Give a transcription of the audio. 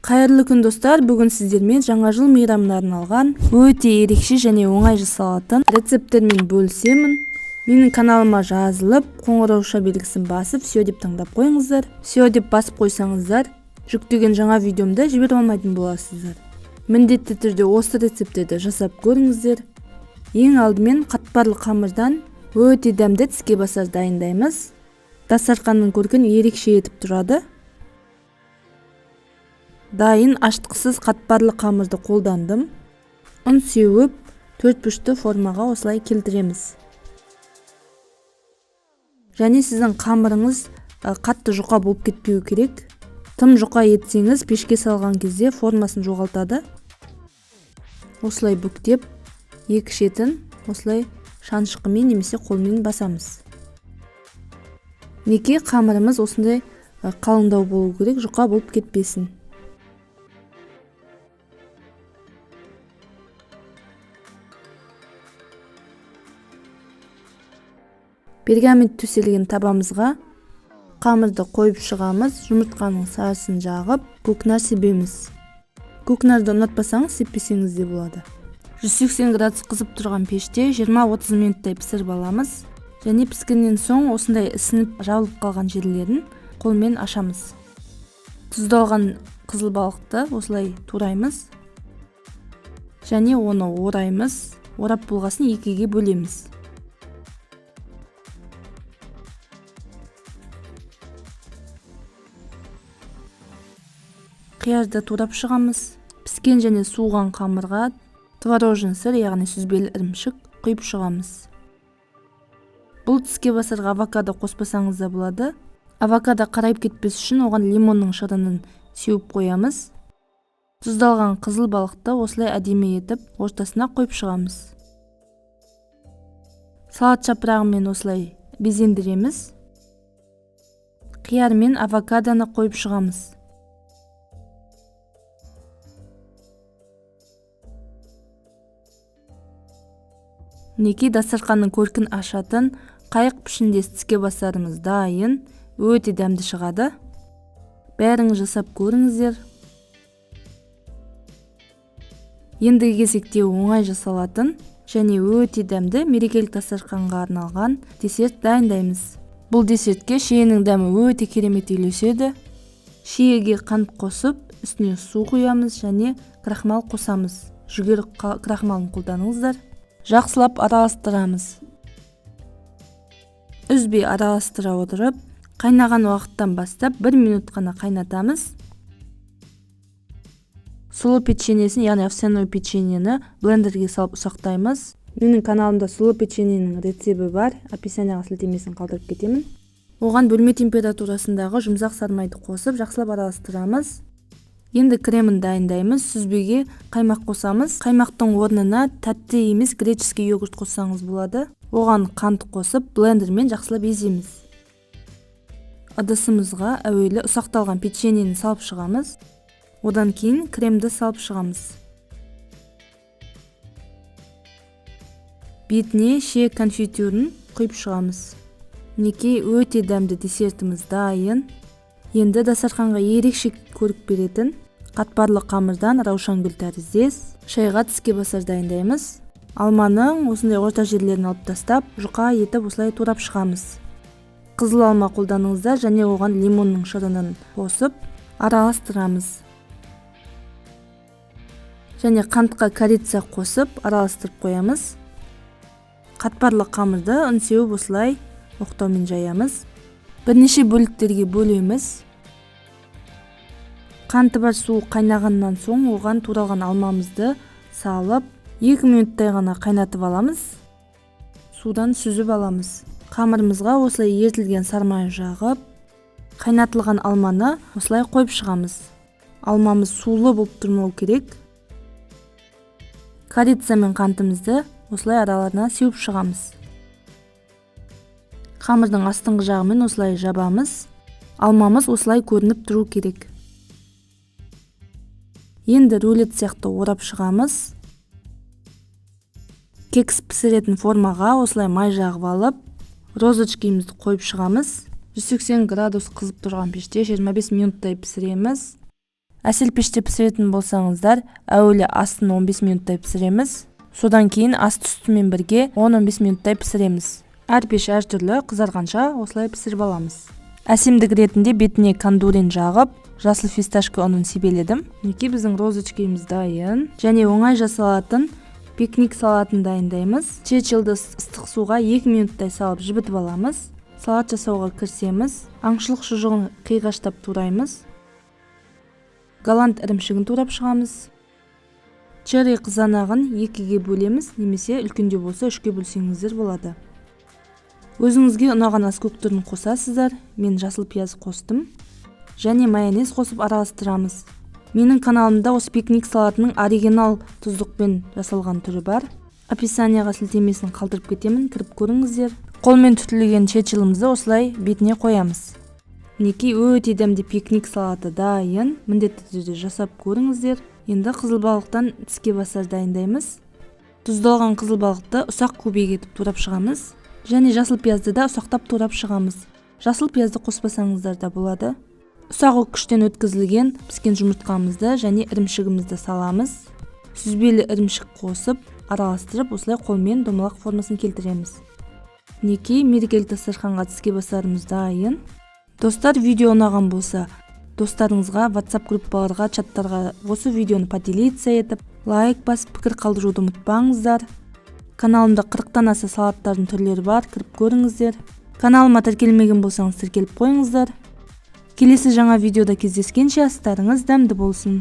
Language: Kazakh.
Қайырлы күн, достар! Бүгін сіздермен жаңа жыл мейрамына арналған өте ерекше және оңай жасалатын рецепттермен бөлісемін. Менің каналыма жазылып, қоңырауша белгісін басып, все деп таңдап қойыңыздар. Все деп басып қойсаңыздар, жүктеген жаңа видеомды жіберіп алмайтын боласыздар. Міндетті түрде осы рецепттерді жасап көріңіздер. Ең алдымен қатпарлы қамырдан өте дәмді тіске басар дайындаймыз. Дастарханның көркін ерекше етіп тұрады. Дайын ашытқысыз қатпарлы қамырды қолдандым. Ұн сеуіп, төрт бұрышты формаға осылай келтіреміз. Және сіздің қамырыңыз қатты жұқа болып кетпеу керек. Тым жұқа етсеңіз, пешке салған кезде формасын жоғалтады. Осылай бүктеп, екі шетін осылай шанышқымен немесе қолмен басамыз. Неке қамырымыз осындай қалыңдау болу керек, жұқа болып кетпесін. Пергамент төселген табамызға қамырды қойып шығамыз, жұмыртқаның сарысын жағып, көкнәр себеміз. Көкнәрді ұнатпасаңыз, сеппесеңіз де болады. 180 градус қызып тұрған пеште 20-30 минуттай пісіріп аламыз. Және піскеннен соң осындай ісініп жабылып қалған жерлерін қолмен ашамыз. Тұздалған қызыл балықты осылай тураймыз. Және оны ораймыз. Орап болғасын екіге бөлеміз. Қиярды турап шығамыз. Піскен және суыған қамырға творожный сыр, яғни сүзбелі ірімшік құйып шығамыз. Бұл тіске басарға авокадо қоспасаңыз да болады. Авокадо қарайып кетпес үшін оған лимонның шырынын сеуіп қоямыз. Тұздалған қызыл балықты осылай әдемі етіп ортасына қойып шығамыз. Салат жапырағымен осылай безендіреміз. Қияр мен авокадоны қойып шығамыз. Мінекей, дастарханның көркін ашатын қайық пішіндес тіске басарымыз дайын, өте дәмді шығады. Бәріңіз жасап көріңіздер. Ендігі кезекте оңай жасалатын және өте дәмді мерекелік дастарханға арналған десерт дайындаймыз. Бұл десертке шиенің дәмі өте керемет үйлеседі. Шиеге қант қосып, үстіне су құямыз және крахмал қосамыз. Жүгері крахмалын қолданыңыздар. Жақсылап араластырамыз. Үзбей араластыра отырып, қайнаған уақыттан бастап 1 минут қана қайнатамыз. Сұлы печеньесін, яғни овсяное печеньені блендерге салып ұсақтаймыз. Менің каналымда сұлы печеньенің рецепті бар, описанияға сілтемесін қалдырып кетемін. Оған бөлме температурасындағы жұмсақ сармайды қосып, жақсылап араластырамыз. Енді кремін дайындаймыз. Сүзбеге қаймақ қосамыз. Қаймақтың орнына тәтті емес греческий йогурт қоссаңыз болады. Оған қант қосып, блендермен жақсылап еземіз. Ыдысымызға әуелі ұсақталған печеньені салып шығамыз. Одан кейін кремді салып шығамыз. Бетіне шие конфитюрін құйып шығамыз. Мінекей, өте дәмді десертіміз дайын. Енді дастарханға ерекше көрік беретін қатпарлы қамырдан раушан гүл тәріздес шайға тіске басар дайындаймыз. Алманың осындай орта жерлерін алып тастап, жұқа етіп осылай турап шығамыз. Қызыл алма қолданыңыздар және оған лимонның шырынын қосып араластырамыз. Және қантқа корица қосып араластырып қоямыз. Қатпарлы қамырды ұн сеуіп осылай оқтаумен жаямыз. Бірнеше бөліктерге бөлеміз. Қанты бар су қайнағаннан соң оған туралған алмамызды салып, 2 минуттай ғана қайнатып аламыз. Судан сүзіп аламыз. Қамырымызға осылай ерітілген сармай жағып, қайнатылған алманы осылай қойып шығамыз. Алмамыз сулы болып тұрмау керек. Корица мен қантымызды осылай араларына сеуіп шығамыз. Қамырдың астыңғы жағымен осылай жабамыз. Алмамыз осылай көрініп тұру керек. Енді рулет сияқты орап шығамыз. Кекс пісіретін формаға осылай май жағып алып, розочкамызды қойып шығамыз. 180 градус қызып тұрған пеште 25 минуттай пісіреміз. Әсел пеште пісіретін болсаңыздар, әуелі астын 15 минуттай пісіреміз. Содан кейін асты үстімен бірге 10-15 минуттай пісіреміз. Әр пеш әртүрлі, қызарғанша осылай пісіріп аламыз. Әсемдік ретінде бетіне кандурин жағып, жасыл фисташка ұнын себеледім. Мінекей, біздің розочкамыз дайын. Және оңай жасалатын пикник салатын дайындаймыз. Чечилді ыстық суға 2 минуттай салып жібітіп аламыз. Салат жасауға кірісеміз. Аңшылық шұжығын қиғаштап тураймыз. Голланд ірімшігін турап шығамыз. Черри қызанағын 2-ге бөлеміз, немесе үлкендеу болса 3-ке бөлсеңіздер болады. Өзіңізге ұнаған аскөк түрін қосасыздар. Мен жасыл пияз қостым. Және майонез қосып араластырамыз. Менің каналымда осы пикник салатының оригинал тұздықпен жасалған түрі бар. Описанияға сілтемесін қалдырып кетемін, кіріп көріңіздер. Қолмен түтілген чечилімізді осылай бетіне қоямыз. Мінекей, өте дәмді пикник салаты дайын. Міндетті түрде жасап көріңіздер. Енді қызыл балықтан тіске басар дайындаймыз. Тұздалған қызыл балықты ұсақ кубик етіп турап шығамыз. Және жасыл пиязды да ұсақтап турап шығамыз. Жасыл пиязды қоспасаңыздар да болады. Ұсақ үккіштен өткізілген піскен жұмыртқамызды және ірімшігімізді саламыз. Сүзбелі ірімшік қосып, араластырып, осылай қолмен домалақ формасын келтіреміз. Мінекей, мерекелік дастарханға тіске басарымыз дайын. Достар, видео ұнаған болса, достарыңызға, WhatsApp группаларға, чаттарға осы видеоны поделиться етіп, лайк басып, пікір қалдыруды ұмытпаңыздар. Каналымда 40-тан аса салаттардың түрлері бар, кіріп көріңіздер. Каналыма тіркелмеген болсаңыз, тіркеліп қойыңыздар. Келесі жаңа видеода кездескенше астарыңыз дәмді болсын.